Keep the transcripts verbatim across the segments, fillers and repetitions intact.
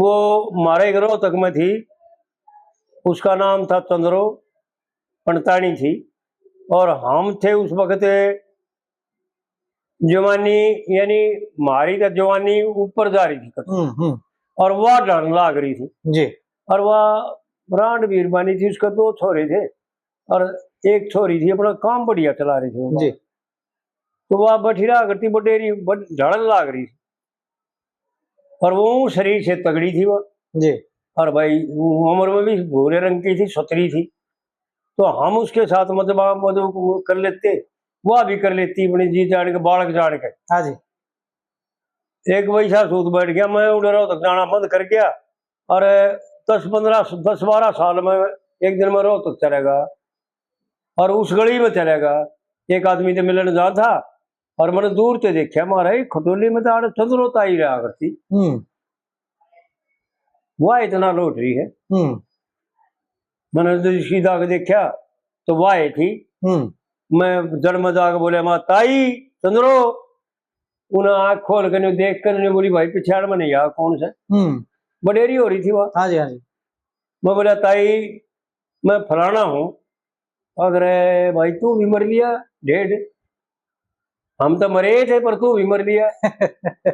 वो म्हारे एक रोहतक में थी, उसका नाम था चंद्रो, पंडतानी थी, और हम थे उस वक्त, जवानी, यानी म्हारी तो जवानी ऊपर जा रही थी कद, हम्म, हम्म। और वह ढलण लाग रही थी। जी। और वह रांड बीरबानी थी, उसके दो छोरे थे, और एक छोरी थी, अपना काम बढ़िया चला रही थी वो। जी। तो वह बैठी रहा करती, बडेरी बड-, ढलण लाग रही थी। और वो शरीर से तगड़ी थी वो। जी। और भाई, वो उम्र में भी भूरे रंग की थी, सतरी थी। तो हम उसके साथ, मतलब, आप, मतलब, वो कर लेते, वह भी कर लेती, अपने जी जान के, बालक जान के। हाँ जी। एक वैसा सूत बैठ गया, मैं उड़े रोहतक जाना बंद कर गया। और दस पन्द्रह, दस बारह साल में एक दिन मैं रोहतक चला गया, और उस गली में चला गया, एक आदमी से मिलन जा था, और मैंने दूर से देखा, मारा, "ये खटोली में तो आड़े चंद्रो ताई रहा करती।" हम्म। वह इतना लौट रही है। हम्म। मैंने तो सीधा के देखा, तो वह थी। हम्म। मैं जड़ में जाके बोले, "माँ ताई, चंद्रो।" उन्हें आँख खोल के न्यू देख कर न्यू बोली, "भाई, पिछाड़ में नहीं आ, कौन से?" हम्म। बडेरी हो रही थी वह। हाँ जी, हाँ जी। मैं बोला, "ताई, मैं फलाना हूँ।" "अरे भाई, तू भी मर लिया, ढेड। हम तो मरे थे, पर तू भी मर लिया।"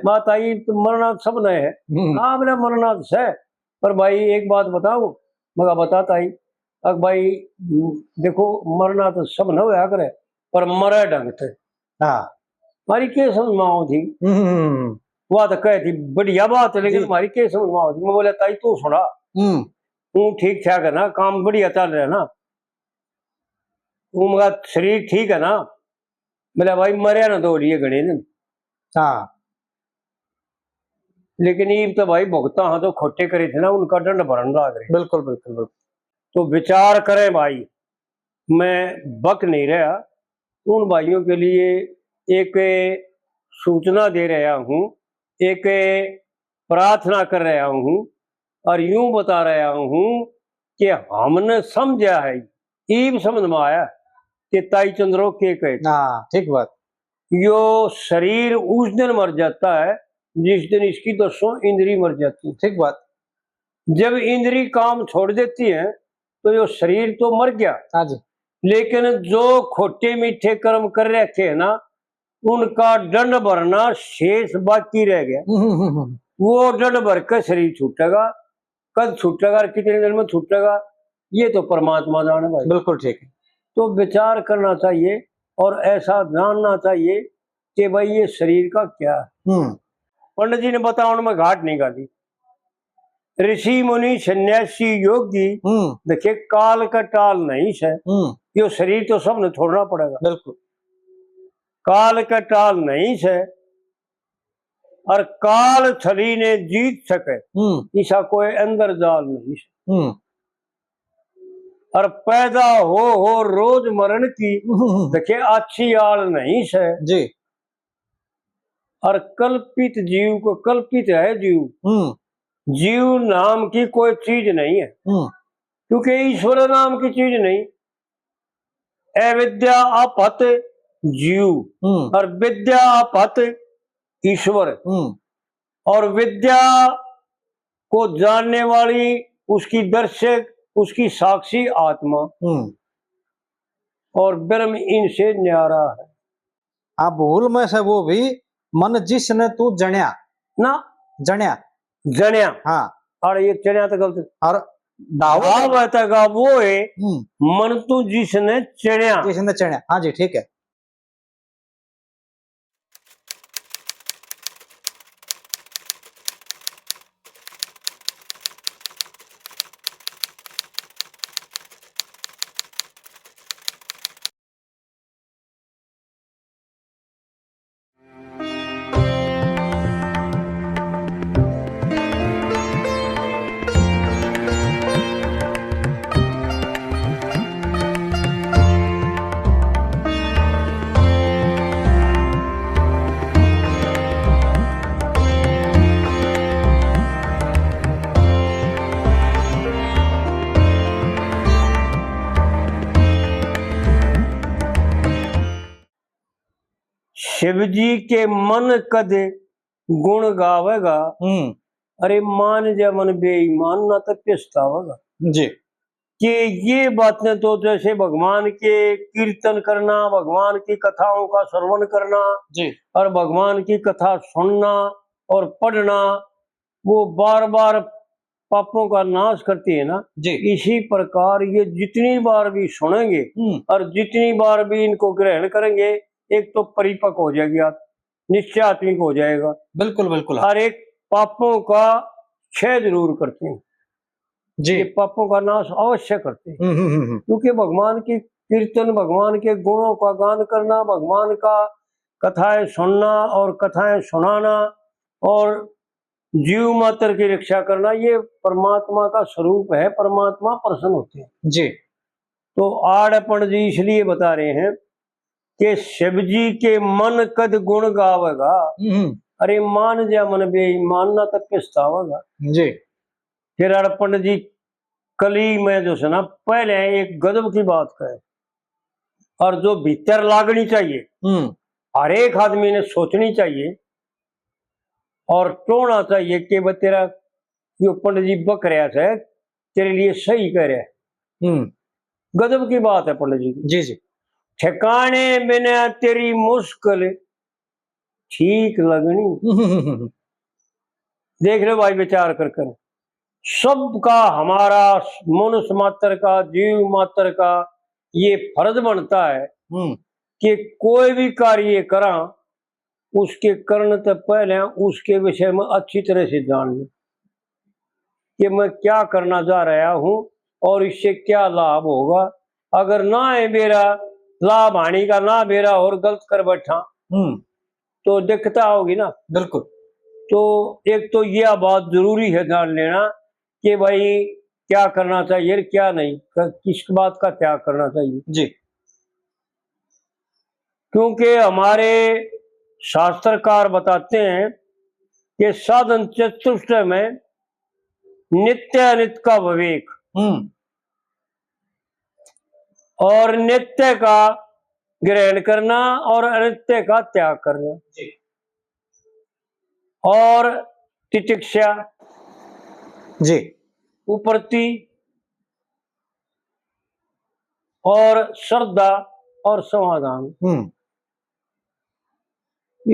"माँ ताई, तो मरना तो सब ने है।" हम्म। "हाँ, बोला, मरना तो है, पर भाई, एक बात बताऊँ।" मैं कहा, "बता ताई।" "अब भाई, देखो, मरना तो सब ने होया करे, पर मरे ढंग से।" हाँ। म्हारी के समझ में आओ थी? हम्म। वह तो कहे थी, "बढ़िया बात है, लेकिन जी। म्हारी के समझ में आओ थी?" मैं बोला, "ताई, तू सुना।" हम्म। "तू ठीक ठाक है ना, काम बढ़िया चल रहा है ना?" "तू, मगा, शरीर ठीक है ना?" बोला, "भाई, मरया ना दो लिए घणे दिन।" हाँ। "लेकिन इब तो भाई भुगता हाँ, तो खोटे करे थे ना, उनका दंड भरन लाग रहे।" बिल्कुल, बिल्कुल, बिल्कुल। तो विचार करें भाई, मैं बक नहीं रहा, उन भाइयों के लिए एक सूचना दे रहा हूँ, एक प्रार्थना कर रहा हूँ, और यूं बता रहा हूँ कि हमने समझा है, इब समझ में आया कि ताई चंद्रो के कहे। हाँ, ठीक बात। यो शरीर उस दिन मर जाता है जिस दिन इसकी दसों इंद्री मर जाती है। ठीक बात। जब इंद्री काम छोड़ देती है तो यो शरीर तो मर गया। हाँ जी। लेकिन जो खोटे मीठे कर्म कर रखे हैं ना, उनका दंड भरना शेष बाकी रह गया। हम्म, हम्म, हम्म। वो दंड भर के शरीर छूटेगा, कद छूटेगा और कितने दिन में छूटेगा, ये तो परमात्मा जाने भाई। बिल्कुल ठीक है। तो विचार करना चाहिए और ऐसा जानना चाहिए कि भाई, ये शरीर का क्या है। हम्म। पंडित जी ने बताया, उनमें घाट नहीं घाली। ऋषि मुनि सन्यासी योगी, हम्म। देखिए, काल का टाल नहीं से। हम्म। यो शरीर तो सबने छोड़ना पड़ेगा। बिल्कुल। काल का टाल नहीं से, और काल छली ने जीत सके, हम्म। इसा कोई अंदर जाल नहीं से। हम्म। और पैदा हो, हो रोज मरण की, हम्म। देखिए, अच्छी आल नहीं से। जी। और कल्पित जीव को, कल्पित है जीव। हम्म। जीव नाम की कोई चीज नहीं है, हम्म। क्योंकि ईश्वर नाम की चीज नहीं। अविद्या आपत जीव, हम्म। और विद्या आपत ईश्वर। हम्म। और विद्या को जानने वाली, उसकी दर्शक, उसकी साक्षी आत्मा। हम्म। और ब्रह्म इनसे न्यारा है। आ भूल में से वो भी, मन जिसने तू जण्या। ना। जण्या। जण्या। हाँ। और ये चण्या तो गलत। और धाव धाव है तक वो है, हम्म। मन तू जिसने चण्या। जिसने चण्या। हाँ जी, ठीक है। शिव जी के मन कद गुण गावेगा, हम्म। अरे मान जा मन बेईमान, ना तो पछतावेगा। जी। कि ये बातें तो जैसे भगवान के कीर्तन करना, भगवान की कथाओं का श्रवण करना जी। और भगवान की कथा सुनना और पढ़ना, वो बार बार पापों का नाश करती है ना। जी। इसी प्रकार ये जितनी बार भी सुनेंगे हम्म। और जितनी बार भी इनको ग्रहण करेंगे, एक तो परिपक्व हो जाएगी आत्मा, निश्चयात्मिक हो जाएगा। बिल्कुल, बिल्कुल। और एक पापों का क्षय जरूर करते हैं। जी। ये पापों का नाश अवश्य करते हैं। हम्म, हम्म, हम्म, हम्म। क्योंकि भगवान की कीर्तन, भगवान के गुणों का गान करना, भगवान का कथाएं सुनना और कथाएं सुनाना और जीव मात्र की रक्षा करना, ये परमात्मा का स्वरूप है। परमात्मा प्रसन्न होते हैं। जी। तो आड़पण जी इसलिए बता रहे हैं कि शिव जी के मन कद गुण गावेगा। हम्म। अरे मान जा मन बेईमान, ना तो पछतावेगा। जी। फिर आड़पण जी कली में जो है ना, पहले एक गजब की बात कहे, और जो भीतर लागनी चाहिए, हम्म। हर एक आदमी ने सोचनी चाहिए और टोना चाहिए कि वह तेरा, यो पंडित जी बक रहा है, तेरे लिए सही कह रहा है। हम्म। गजब की बात है पंडित जी की। जी, जी। ठिकाने बिना तेरी मुश्किल ठीक लगनी। हम्म। देख लो भाई, विचार कर कर, सबका, हमारा मनुष्य मात्र का, जीव मात्र का ये फर्ज बनता है हम्म। कि कोई भी कार्य करा, उसके करण से पहले उसके विषय में अच्छी तरह से जान ले कि मैं क्या करना जा रहा हूं और इससे क्या लाभ होगा। अगर ना है मेरा लाभ, हानि का ना मेरा और गलत कर बैठा, हम्म। तो दिक्कत आओगी ना। बिल्कुल। तो एक तो यह बात जरूरी है जान लेना कि भाई क्या करना चाहिए और क्या नहीं, क-, किस बात का त्याग करना चाहिए। जी। क्योंकि हमारे शास्त्रकार बताते हैं कि साधन चतुष्टय में नित्य अनित्य का विवेक हम्म। और नित्य का ग्रहण करना और अनित्य का त्याग करना जी। और तितिक्षा जी। उपरति और श्रद्धा और समाधान। हम्म।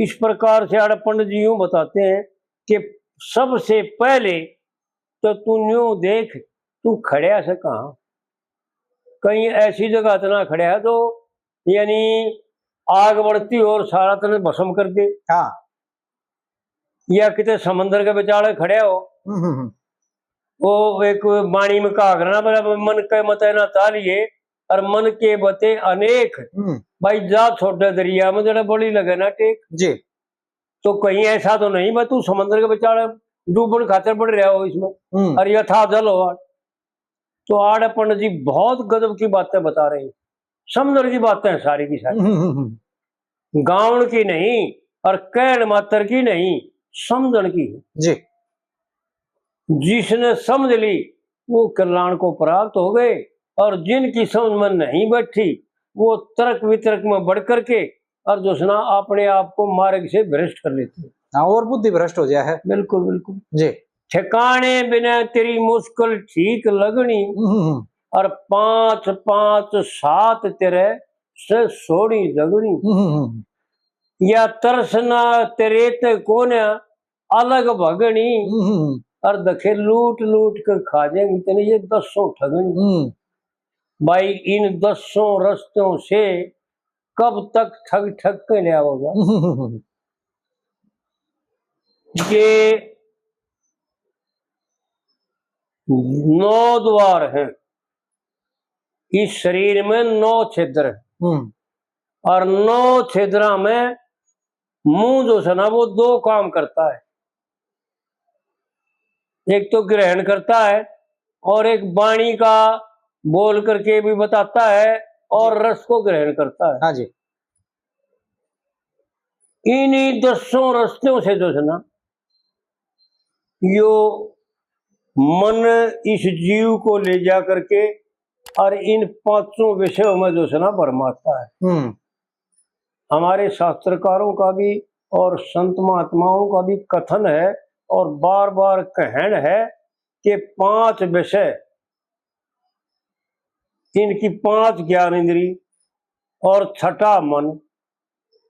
इस प्रकार से आड़े पंडित जी यूं बताते हैं कि सबसे पहले तो तू न्यू देख, तू खड़ा से कहाँ? कहीं ऐसी जगह तो ना खड़ा है जो यानी आग बढ़ती हो और सारा तने भस्म कर दे। हाँ। या किते समंदर के बिचाले खड़े हो। हम्म, हम्म, हम्म। वो एक बाणी में कहा करना, बोला, "मन के मते ना तालिए और मन के बते अनेक।" हम्म। भाई, जा छोटे दरिया में, जरा बड़ी लगे ना टेक। जी। तो कहीं ऐसा तो नहीं, मैं तू समंदर के बिचाले डूबण खातर बढ़ रहा हो इसमें, हम्म। और यथा जल हो। तो आड़े पंडित जी बहुत गजब की बातें बता रहे हैं, समझण की बातें हैं सारी की सारी। हम्म, हम्म, हम्म। गावण की नहीं और कहण मात्र की नहीं, समझण की है। जी। जिसने समझ ली, वो कल्याण को प्राप्त हो गए, और जिनकी समझ में नहीं बैठी, वो तर्क वितर्क में बढ़ करके और जो है ना, अपने आप को मार्ग से भ्रष्ट कर लेते हैं। हाँ, और बुद्धि भ्रष्ट हो जाए है। बिल्कुल, बिल्कुल। जी। ठिकाने बिना तेरी मुश्किल ठीक लगनी, हम्म, हम्म। और पांच पांच सात तेरे से सोड़ी जगनी। हम्म, हम्म, हम्म। या तरसना तेरे ते कोन्या अलग भगनी, हम्म। और दखे लूट लूट के खा जाएंगी तने ये दसों ठगनी। हम्म। भाई, इन दसों रस्तों से कब तक ठग ठग के ले आओगे? हम्म। ये नौ द्वार हैं इस शरीर में, नौ छिद्र हैं। हम्म। और नौ छिद्रा में मुंह जो है ना, वो दो काम करता है, एक तो ग्रहण करता है और एक वाणी का बोल करके भी बताता है और रस को ग्रहण करता है। हाँ जी। इन्हीं दसों रस्तों से जो है ना, यो मन इस जीव को ले जा करके और इन पांचों विषयों में जो है ना, भरमाता है। हम्म। हमारे शास्त्रकारों का भी और संत महात्माओं का भी कथन है और बार बार कहण है कि पांच विषय, इनकी पांच ज्ञान इंद्री और छठा मन,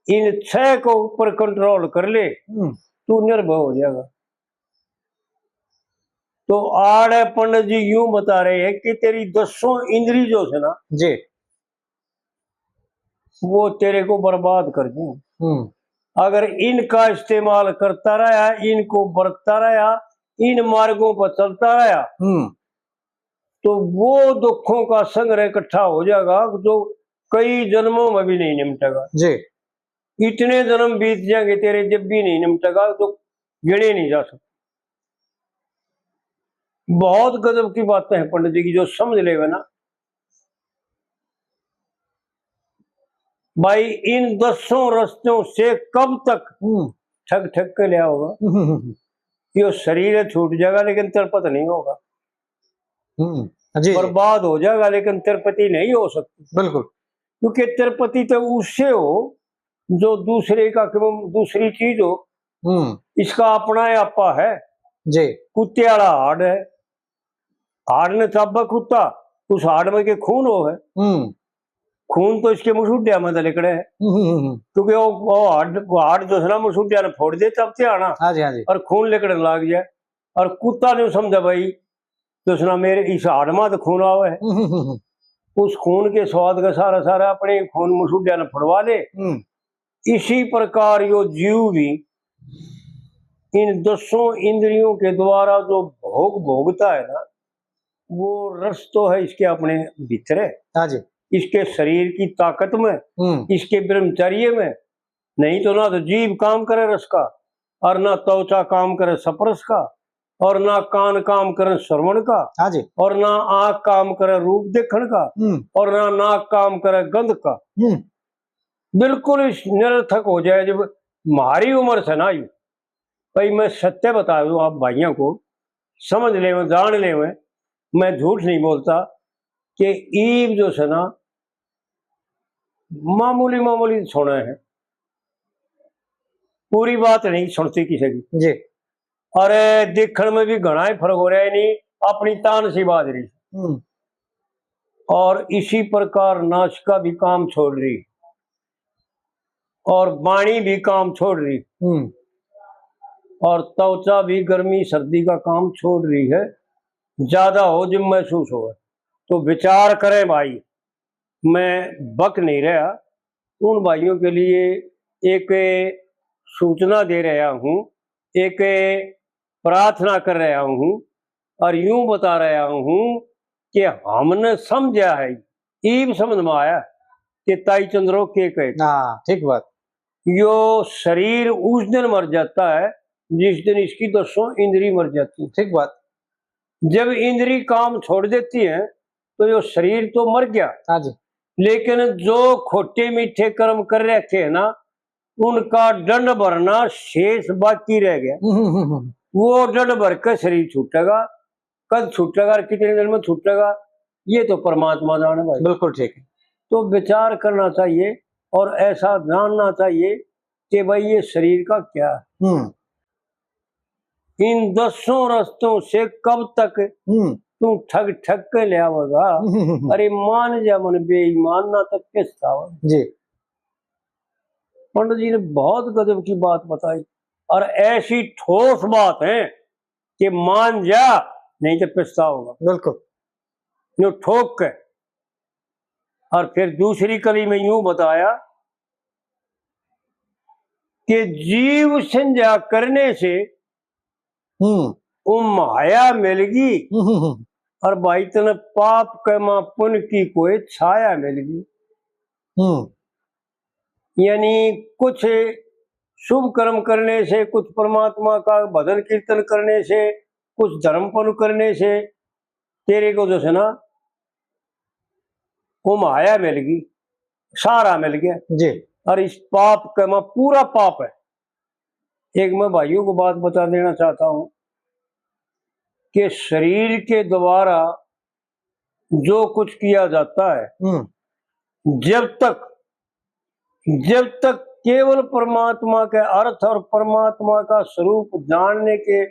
इन छह के ऊपर कंट्रोल कर ले, हम्म। तू निर्भय हो जाएगा। तो आड़े पंडित जी यूं बता रहे हैं कि तेरी दसों इंद्री जो है ना, जी। वो तेरे को बर्बाद कर दें। हम्म। अगर इनका इस्तेमाल करता रहा, इनको बरतता रहा, इन मार्गों पर चलता रहा, हम्म। तो वो दुखों का संग्रह इकट्ठा हो जाएगा जो कई जन्मों में भी नहीं निपटेगा। जी। इतने जन्म बीत जाएंगे तेरे, जब भी नहीं निपटेगा, तो गिने नहीं जा सकते। बहुत गजब की बातें हैं पंडित जी की, जो समझ लेवे ना भाई, इन दसों रस्तों से कब तक हम्म। ठग ठग के लिया होगा? हम्म, हम्म, हम्म। यो शरीर है, छूट जाएगा, लेकिन तिरपत नहीं होगा। हम्म, जी, जी। बर्बाद हो जाएगा, लेकिन तिरपति नहीं हो सकती। बिल्कुल। क्योंकि तिरपति तो उससे हो जो दूसरे का, क्यों, दूसरी चीज हो। हम्म। इसका अपना ही आपा है। जी। कुत्ते वाला हाड़ है, हाड़ ने चाबे कुत्ता, उस हाड़ में के खून हो है। हम्म। खून तो इसके मसूडिया में तो लिकड़े है। हम्म, हम्म, हम्म। क्योंकि वो, वो हाड़, वो हाड़ दूसरा मसूडिया ने फोड़ दे, तब ते आना। हाँ जी, हाँ जी। और खून लिकड़ने लाग जाए। और कुत्ता ने समझा भाई, दूसरा मेरे इस हाड़ में तो खून आवे है। हम्म, हम्म, हम्म। उस खून के स्वाद का सारा, सारा अपने खून मसूडिया ने फड़वा ले। हम्म। इसी प्रकार यो जीव भी इन दसों इंद्रियों के द्वारा जो भोग भोगता है ना, वो रस तो है इसके अपने भीतर है। हाँ जी। इसके शरीर की ताकत में, हम्म। इसके ब्रह्मचर्य में। नहीं तो ना तो जीभ काम करे रस का, और ना त्वचा काम करे स्पर्श का, और ना कान काम करे श्रवण का, हाँ जी। और ना आंख काम करे रूप देखण का, हम्म। और ना नाक काम करे गंध का। हम्म। बिल्कुल इस निरर्थक हो जाए। जब म्हारी उम्र से ना आई, भाई, मैं सत्य बता दूं आप भाइयों को, समझ लेवे, जान लेवे, मैं झूठ नहीं बोलता, कि ईब जो है ना, मामूली मामूली सुने है, पूरी बात नहीं सुनती किसी की। जी। अरे, देखण में भी घणा ही फर्क हो रहा है, नहीं अपनी तान सी बाज रही। हम्म। और इसी प्रकार नासिका भी काम छोड़ रही और वाणी भी काम छोड़ रही, हम्म। और त्वचा भी गर्मी सर्दी का काम छोड़ रही है। ज्यादा हो जब महसूस हो, तो विचार करें भाई। मैं बक नहीं रहा, उन भाइयों के लिए एक सूचना दे रहा हूँ, एक प्रार्थना कर रहा हूँ और यूं बता रहा हूँ कि हमने समझा है, ईब समझ में आया कि ताई चंद्रो के कहे। हाँ, ठीक बात। यो शरीर उस दिन मर जाता है जिस दिन इसकी दसों इंद्री मर जाती है। ठीक बात। जब इंद्री काम छोड़ देती है तो यो शरीर तो मर गया। हाँ जी। लेकिन जो खोटे मीठे कर्म कर रखे हैं ना, उनका दंड भरना शेष बाकी रह गया। हम्म, हम्म, हम्म। वो दंड भर के शरीर छूटेगा, कद छूटेगा और कितने दिन में छूटेगा, ये तो परमात्मा जाने भाई। बिल्कुल ठीक है। तो विचार करना चाहिए और ऐसा जानना चाहिए कि भाई, ये शरीर का क्या है। हम्म। इन दसों रस्तों से कब तक हम्म। तू ठग ठग के ले आवेगा? हम्म। अरे मान जा मन बेईमान, ना तक पछतावा। जी। पंडित जी ने बहुत गजब की बात बताई और ऐसी ठोस बात है कि मान जा, नहीं तो पछताओगा। बिल्कुल। जो ठोक के। और फिर दूसरी कली में यूं बताया कि जीव संध्या करने से हम्म। वो माया मिलगी। हम्म, हम्म, हम्म। और भाई, तने पाप के मां पुण्य की कोई छाया मिलगी। हम्म। यानी कुछ शुभ कर्म करने से, कुछ परमात्मा का भजन कीर्तन करने से, कुछ धर्मपन करने से तेरे को जो है ना, वो माया मिलगी, सहारा मिल गया। जी। और इस पाप का मैं पूरा पाप है। एक मैं भाइयों को बात बता देना चाहता हूं कि शरीर के द्वारा जो कुछ किया जाता है, हम्म। जब तक, जब तक केवल परमात्मा के अर्थ और परमात्मा का स्वरूप जानने के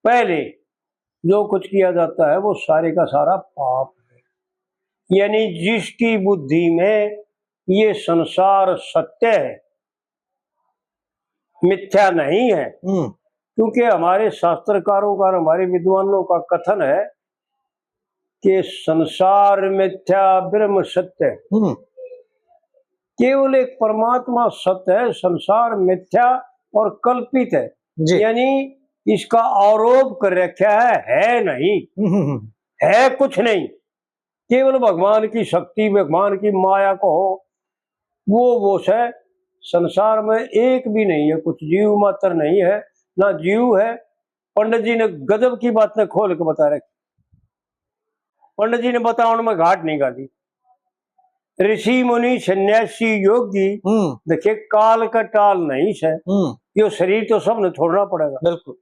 पहले जो कुछ किया जाता है, वो सारे का सारा पाप है। यानी जिसकी बुद्धि में ये संसार सत्य है, मिथ्या नहीं है, हम्म। क्योंकि हमारे शास्त्रकारों का और हमारे विद्वानों का कथन है कि संसार मिथ्या, ब्रह्म सत्य। हम्म। केवल एक परमात्मा सत्य है, संसार मिथ्या और कल्पित है। जी। यानी इसका आरोप कर रखा है, है नहीं, हम्म, हम्म, हम्म। है कुछ नहीं। केवल भगवान की शक्ति, भगवान की माया कहो, वो, वो से संसार में एक भी नहीं है, कुछ जीव मात्र नहीं है, ना जीव है। पंडित जी ने गजब की बातें खोल के बता रखी। पंडित जी ने बतावन में घाट नहीं घाली। ऋषि मुनि सन्यासी योगी, हम्म। देखिए, काल का टाल नहीं से। हम्म। यो शरीर तो सबने छोड़ना पड़ेगा। बिल्कुल।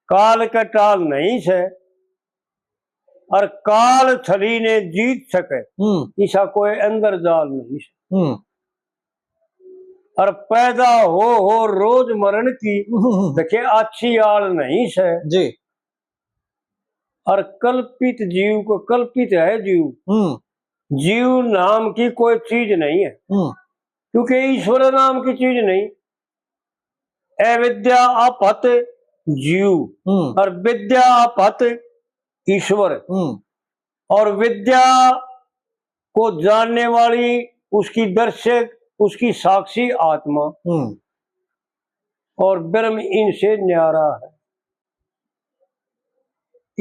काल का टाल नहीं से, और काल छली ने जीत सके, हम्म। इसा कोई अंदर जाल नहीं से। हम्म। और पैदा हो, हो रोज मरण की, हम्म। देखिए, अच्छी आल नहीं से। जी। और कल्पित जीव को, कल्पित है जीव। हम्म। जीव नाम की कोई चीज नहीं है, हम्म। क्योंकि ईश्वर नाम की चीज नहीं। अविद्या अपहत जीव, हम्म। और विद्या अपहत ईश्वर। हम्म। और विद्या को जानने वाली, उसकी दर्शक, उसकी साक्षी आत्मा। हम्म। और ब्रह्म इनसे न्यारा है।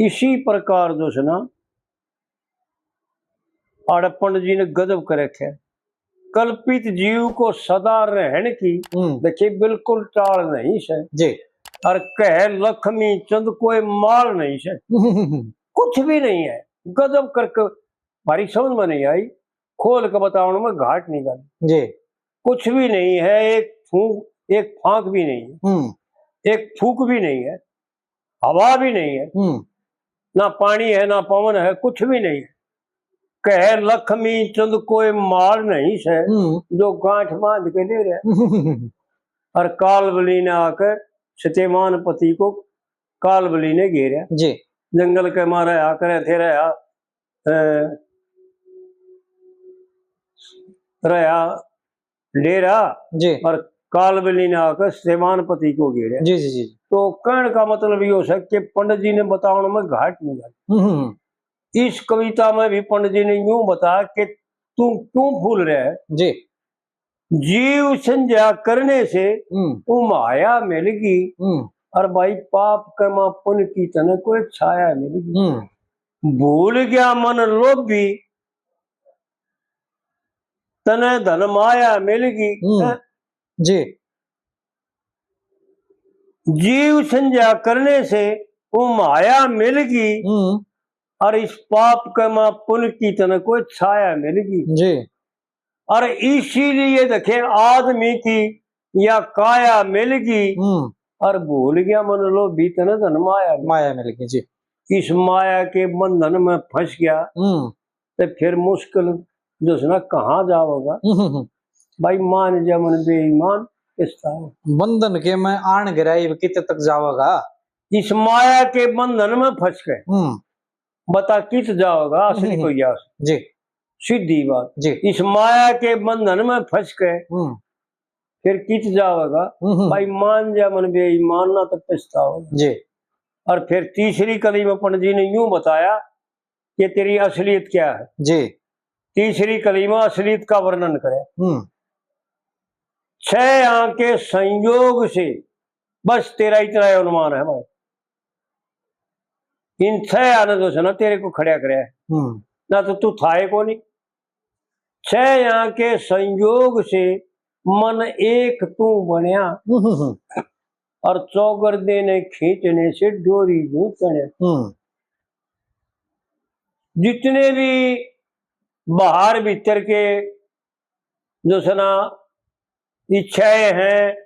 इसी प्रकार जो है ना, आड़े पंडित जी ने गजब कर रखे। कल्पित जीव को सदा रहन की, हम्म। देखिए, बिल्कुल टाल नहीं से। जी। और कह लक्ष्मी चंद कोई माल नहीं से। हम्म। कुछ भी नहीं है। गजब करके, हमारी समझ में नहीं आई, खोल के बतावन में घाट नहीं घाली। जी। कुछ भी नहीं है, एक फूंक, एक फांक भी नहीं है, हम्म। एक फूंक भी नहीं है, हवा भी नहीं है, हम्म। ना पानी है, ना पवन है, कुछ भी नहीं है। कह लक्ष्मी चंद कोई माल नहीं से, हम्म। जो गांठ बांध के ले रहा। और कालबली ने आकर सत्यवान पति को कालबली ने घेरा। जी। जंगल के मारे आकर थे रहा, अ, रहा डेरा। जी। और कालबली ने आकर सत्यवान पति को घेरा। जी, जी, जी। तो कहने का मतलब यो है कि पंडित जी ने बतावन में घाट नहीं घाली। हम्म, हम्म, हम्म। इस कविता में भी पंडित जी ने यूं बताया कि तू क्यों फूल रहा है। जी। जीव संध्या करने से हम्म। वो माया मिल गई। हम्म। और भाई, पाप कमा पुण्य की तने कोई छाया मिल गई। हम्म। भूल गया मन लोभी, तने धन माया मिल गई। हम्म। हैं? जी। जीव संध्या करने से वो माया मिल गई। हम्म। और इस पाप कमा पुण्य की तने कोई छाया मिल गई। जी। और इसीलिए देखे, आदमी की या काया मिल गई। हम्म। और भूल गया मन लोभी, तने धन माया मिल गई। माया मिल गई, जी। इस माया के बंधन में फंस गया, हम्म। तो फिर मुश्किल जो है ना, कहाँ जाओगा? हम्म, हम्म, हम्म। भाई, मान जा मन बेईमान, पछताओ। बंधन के में आन गिराई, कित तक जाओगा? इस माया के बंधन में फंस गए। हम्म। बता, कित जाओगा असली हम्म। कोई यार? जी। सीधी बात। जी। इस माया के बंधन में फंस के हम्म। फिर कित जाओगा? हम्म। भाई, मान जा मन बेईमान, ना तो पछताओ। जी। और फिर तीसरी कली में पंडित जी ने यूं बताया कि तेरी असलियत क्या है। जी। तीसरी कली में असलियत का वर्णन करे। हम्म। छह आंखें संयोग से, बस तेरा इतना ही अनुमान है भाई। इन छह आने जो है ना, तेरे को खड़ा करे, हम्म। ना तो तू था ही कोनी। छह आंखें संयोग से मन एक तू बनया, हम्म, हम्म, हम्म। और चौगरदे ने खींचने से डोरी यूं तण्या। हम्म। जितने भी बाहर भीतर के जो है ना, इच्छाएं हैं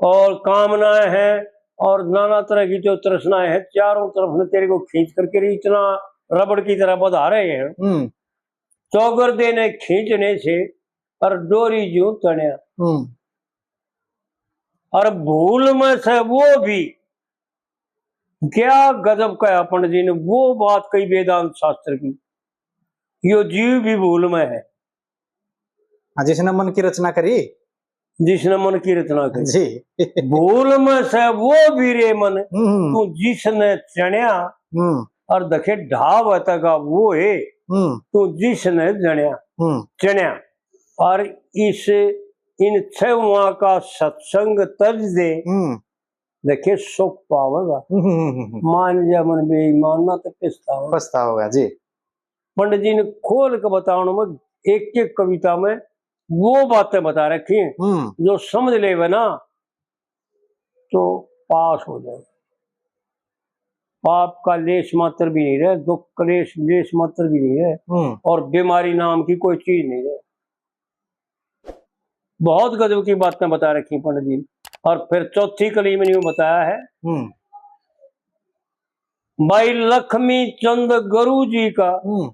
और कामनाएं हैं और नाना तरह की जो तृष्णाएं हैं, चारों तरफ ने तेरे को खींच करके इतना रबड़ की तरह बंधा रहे हैं। हम्म। चौगरदे ने खींचने से और डोरी ज्यूं तण्या। हम्म। और भूल में से वो भी, क्या गजब कहा पंडित जी ने, वो बात कही वेदांत शास्त्र की, यो जीव भी भूल में है। हाँ, जिसने मन की रचना करी। जिसने मन की रचना करी। जी। भूल में से वो भी रे मन, हम्म। तू जिसने चण्या, हम्म। और देखे ढाव तका वो है, हम्म। तू जिसने जण्या, हम्म। चण्या। और इस, इन छवां का सत्संग तज दे, हम्म। देखे सुख पावेगा। हम्म, हम्म, हम्म, हम्म। मान जा मन बेईमान ना तो पछतावेगा। पछतावेगा, जी। पंडित जी ने खोल के बताने में एक एक कविता में वो बातें बता रखी हैं, हम्म। जो समझ लेवे ना तो पास हो जाए। पाप का लेश मात्र भी नहीं रहे, दुख क्लेश लेश मात्र भी नहीं रहे, हम्म। और बीमारी नाम की कोई चीज नहीं रहे। बहुत गजब की बातें बता रखी पंडित जी ने। और फिर चौथी कली में यूं बताया है, हम्म। भाई लक्ष्मी चंद गुरु जी का, हम्म।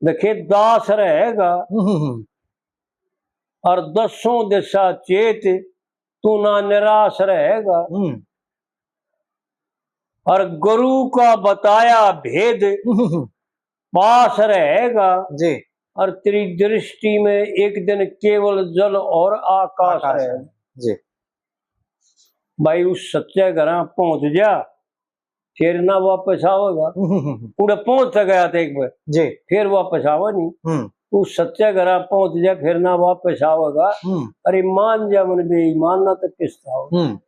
देखे दास रहेगा, हम्म, हम्म, हम्म। और दसों दिशा चेत तू ना निराश रहेगा। हम्म। और गुरु का बताया भेद हम्म, हम्म, हम्म। पास रहेगा। जी। और तेरी दृष्टि में एक दिन केवल जल और आकाश आकाश रहेगा। है। जी। भाई उस सच्चे घरां पहुंच जा, फिर ना वापस आवेगा। हम्म, हम्म, हम्म। उड़े पहुंच तो गया था एक बार, जी। फिर वापस आवे नहीं। हम्म। उस सच्चे घरां पहुंच जा, फिर ना वापस आवेगा। हम्म। अरे मान जा मन बेईमान ना तो पछतावेगा। हम्म।